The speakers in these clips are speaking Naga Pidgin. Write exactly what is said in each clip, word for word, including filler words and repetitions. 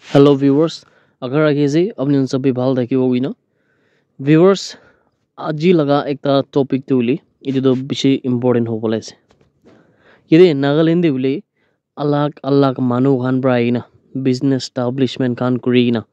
Hello viewers, agar rakhi ase apni khan sob bhi bhal thakibo koina. Viewers, aji laga ekta topic tu hoile, etu tu bishi important hobole ase. Yate Nagaland te hoile alag alag manu khan para ahina business establishment khan kuri kena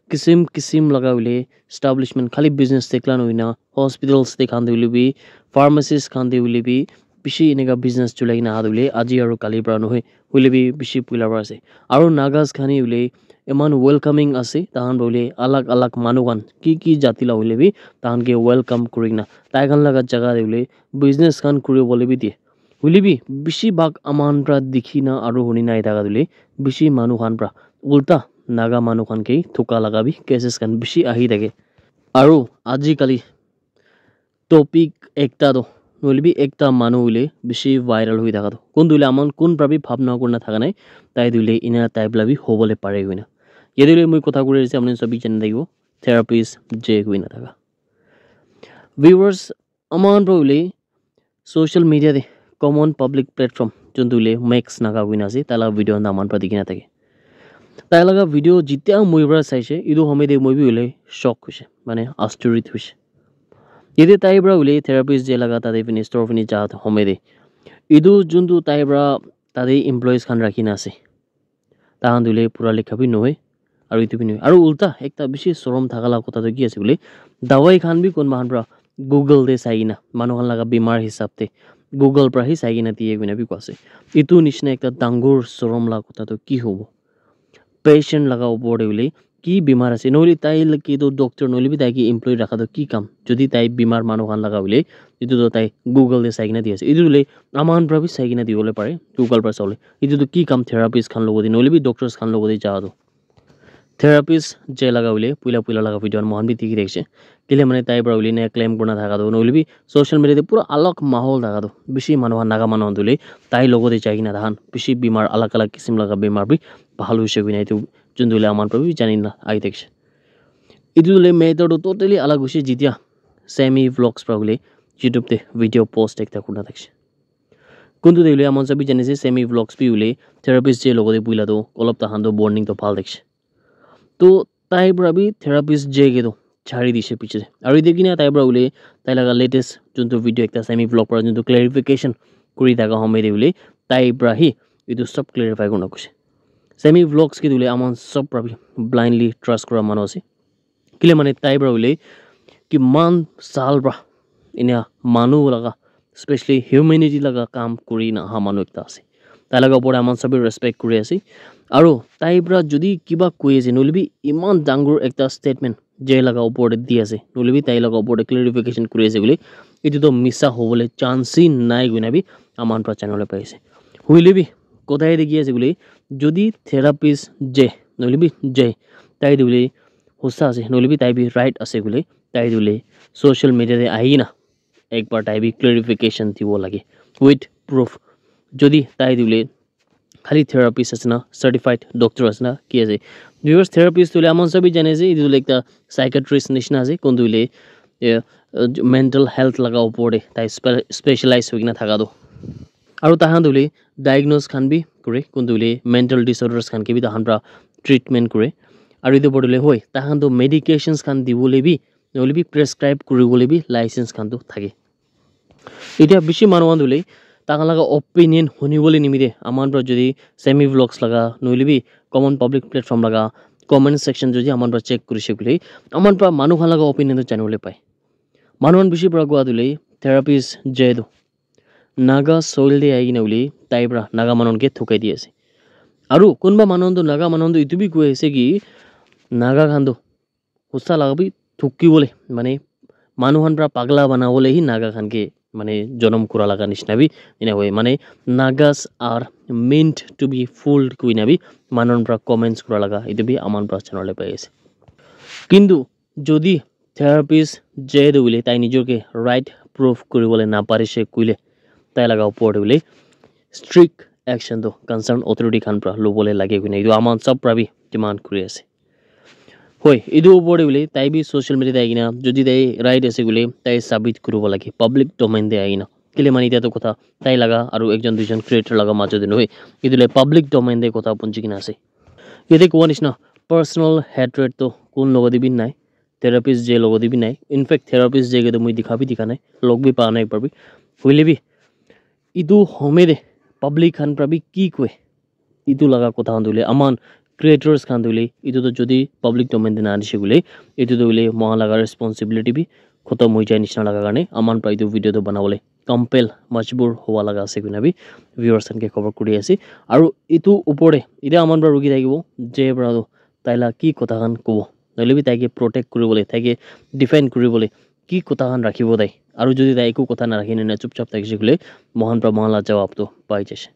kisim kisim laga hoile establishment, khali business te khan hoina hospitals te khan te hoile bi, pharmacies khan te hoile bi, bishi eneka business cholai kena aha tu hoile aji aru kali para nohoi, hoile bi bishi puila para ase. Aru Nagas khan hi hoile eman welcoming ase, tahan para hoile alag alag manu khan ki ki jati la hoile bi tahan ke welcome kuri kena tai khan laga jaga te hoile business khan kuri bole bi diye. Hoile bi bishi bhag aman para dikhi na aru huni na ahi thaka tu hoile bishi manu khan para ulta Naga manu khan ke thuka laga bi cases khan bishi ahi thake. Aru aji kali topic ekta toh nohoile bi ekta manu hoile bishi viral hoi thaka toh kun tu hoile aman kun para bi bhabna kurina thaka nai, tai tu hoile ena type la bi hobole pare koina. Yate hoile moi kotha kuri ase apni sob bi jani thakibo, therapist J koina thaka. Viewers, aman para hoile social media te common public platform juntu hoile Max Naga koina ase, tai la video khan aman para dikhi na thake. Tai laga video jitia moi para saise, etu home te moi bi hoile shock hoise, mane asturit hoise. Yate tai para hoile therapist J laga tate fini store fini ja home te etu juntu tai para tate employees khan rakhi na ase. Tahan tu hoile pura likha bi nohoi, aru etu bi nohoi. Aru ulta ekta bishi sorom thaka la kotha tu ki ase koile, dawai khan bi kunba khan para Google te sai kena, manu khan laga bimar hisab te Google para hi sai kena diye koina bi koa ase. Etu nishina ekta dangor sorom la kotha tu ki hobo? Patient laga opor te hoile ki bimar ase, nohoile tai la ki tu doctor nohoile bi tai ki employee rakha tu ki kam? Jodi tai bimar manu khan laga hoile, etu tu tai Google te sai kena di ase. Etu hoile aman para bi sai kena dibole pare, Google para sawole. Etu tu ki kam therapist khan logote, nohoile bi doctors khan logote ja tu. Therapist J laga hoile, puila puila laga video khan moikhan bi dikhi thakishe. Kile mane tai para hoile ne claim kurina thaka tu, nohoile bi social media te pura alag mahol thaka tu. Bishi manu khan, Naga manu khan tu hoile, tai logote jai kena tahan bishi bimar, alag alag kisim laga bimar bi bhal hoishe koina etu juntu hoile aman para bi jani na ahi thakishe. Etu hoile matter tu totally alag hoishe, jitia Sammy Vlogs para hoile YouTube te video post ekta kurina thakishe. Kuntu te hoile aman sob bi jani ase, Sammy Vlogs bi hoile therapist J logote puila tu olop tahan tu bonding tu bhal thakishe. To tai para bi therapist J ke tu chari dishe piche te. Aru yate kina tai para hoile tai laga latest juntu video ekta Sammy Vlog para juntu clarification kuri thaka home te hoile tai para hi etu sob clarify kurina koishe. Sammy Vlogs ke tu hoile aman sob para bi blindly trust kura manu ase. Kile mane tai para hoile kiman saal para ena manu laga, specially humanity laga kam kuri na aha manu ekta ase. Tai laga opor te aman sob bi respect kuri ase. Aru tai para jodi kiba koi ase, nohoile bi iman dangor ekta statement J laga opor te di ase, nohoile bi tai laga opor te clarification kuri ase koile, etu tu misa hobole chance hi nai koina bi aman para janibole pai ase. Hoile bi kotha yate ki ase koile, jodi therapist J, nohoile bi J, tai tu hoile hosa ase, nohoile bi tai bi right ase koile, tai tu hoile social media te ahi na ekbar tai bi clarification dibo lage with proof. Jodi tai tu hoile khali therapist ase na, certified doctor ase na, ki ase? Viewers, therapist tu hoile aman sob bi jani ase, etu hoile ekta psychiatrist nishina ase, kuntu hoile, eh, mental health laga opor te tai spe-, specialize hoi kena thaka tu. Aru tahan tu hoile diagnose khan bi kure, kuntu hoile mental disorders khan ke bi tahan para treatment kure. Aru etu opor te hoile hoi, tahan tu medications khan dibole bi, nohoile bi prescribe kuribole bi license khan tu thake. Etia bishi manu khan tu hoile tahan laga opinion hunibole nimite aman para jodi Sammy Vlogs laga, nohoile bi common public platform laga comment section jodi aman para check kurishe koile, aman para manu khan laga opinion tu janibole pai. Manu khan bishi para koa tu hoile therapist J tu Naga soil te ahi kena hoile tai para Naga manu khan ke thukai di ase. Aru kunba manu khan tu, Naga manu khan tu etu bi koi ase ki Naga khan tu hosa laga bi thukibole, mane manu khan para pagla banabole hi Naga khan ke mane jonom kura laga nishina bi ena hoi, mane Nagas are meant to be fooled koina bi manu khan para comments kura laga etu bi aman para janibole pai ase. Kintu jodi therapist J tu hoile tai nijor ke right proof kuribole na parishe koile, tai laga opor te hoile strict action tu concern authority khan para lobole lage koina etu aman sob para bi demand kuri ase. Hoi, etu opor te hoile tai bi social media te ahi kena jodi tai right ase koile tai sabit kuribo lage public domain te ahi kena. Kile mane etia tu kotha tai laga aru ekjon duijon creator laga majo te nohoi, etu hoile public domain te kotha punji kena ase. Yate koa nishina personal hatred to kun logo de bi nai, therapist je logo de bi nai. In fact, therapist je ke to mui dikha bi dikha nai, log bi pa nai ekbar bi. Hoile bi, etu home de public khan pra bi ki koi, etu laga kotha khan tu hoile aman creators khan tu hoile etu tu jodi public domain de na anishe koile, etu tu hoile moikhan laga responsibility bi khotom hoi jai nishina laga karne aman pra etu video tu banabole compel, majbur howa laga ase koina bi viewers khan ke khobor kuri ase. Aru etu upor de etia aman pra rukhi thakibo je pra tu tai la ki kotha khan kobo, nohoile bi tai ke protect kuribole, tai ke defend kuribole ki kotha khan rakhibo tai. Aru jodi tai eku kotha narakhi na chupchap thakishe koile, moikhan pra moikhan la jawab tu pai jaise.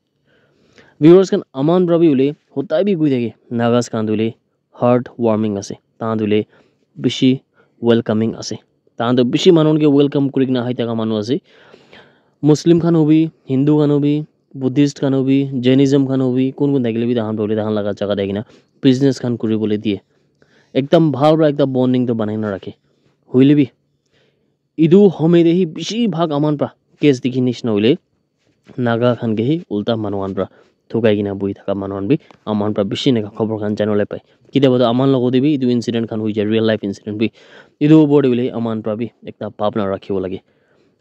Viewers khan, aman pra bi hoile hodai bi koi thake, Nagas khan tu hoile heart warming ase, tahan tu hoile bishi welcoming ase, tahan tu bishi manu ke welcome kuri kena ahi thaka manu ase. Muslim khan hobi, Hindu khan hobi, Buddhist khan hobi, Jainism khan hobi, kun kun thakile bi tahan pra hoile tahan laga jaga de kena business khan kuribole diye. Ekdam bhal pra ekta bonding tu banai na rakhe. Hoile bi etu home de hi bishi bhag aman pra case dikhi nishina hoile Naga khan ke hi ulta manu khan pra thukai kena buhi thaka manu khan bi aman pra bishi eneka khobor khan janibole pai. Kitiaba tu aman logo de bi etu incident khan hoi jai, real life incident bi. Etu upor de hoile aman pra bi ekta bhabna rakhibo lage.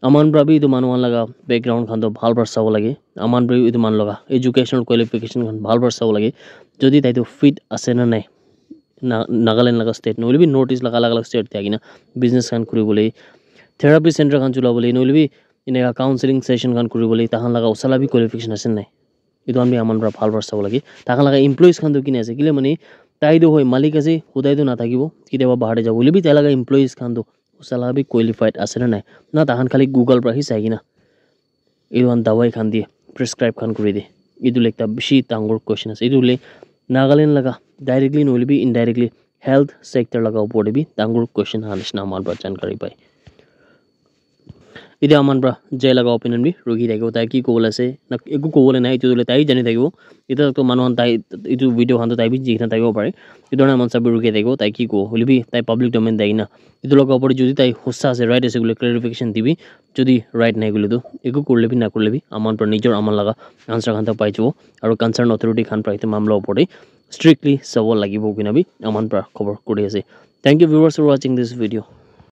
Aman pra bi etu manu khan laga background khan tu bhal pra sabo lage. Aman pra bi etu manu laga educational qualification khan bhal pra sabo lage. Jodi tai tu fit ase na nai, Na-, Nagaland laga state, nohoile bi North East laga alag alag state te ahikena business khan kuribole, therapy center khan chulabole, nohoile bi eneka counseling session khan kuribole, tahan laga usala bi qualification ase nai. Etu khan bi aman pra bhal pra sabo lage. Tahan laga employees khan tu kine ase, kile mane tai tu hoi malik ase, hodai tu nathakibo, kitiaba bahar te jabo, hoile bi tai laga employees khan tu usala bi qualified ase na nai. Na tahan khali Google pra hi sai kena etu khan dawai khan de prescribe khan kuri de. Etu hoile ekta bishi dangor question ase. Etu hoile Nagaland laga directly nohoile bi indirectly health sector laga upor de bi dangor question aha nishina aman pra jankari pai. Etia aman pra Jay laga opinion bi rukhi thakibo, tai ki kobole ase, na eku kobole nai, etu tu hoile tai jani thakibo. Etia to manu khan tai etu video khan to tai bi dikhi na thakibo pare. Etu karne aman sabi rukhi thakibo, tai ki kobo. Hoile bi tai public domain de ahikena etu laga upor de jodi tai hosa ase, right ase koile clarification dibi. Jodi right nai koile tu eku kurle bi nakurle bi aman pra nijor aman laga answer khan ta pai jabo. Aru concern authority khan pra etu mamla upor de strictly sabo lagibo koina bi aman pra khobor kuri ase. Thank you viewers for watching this video.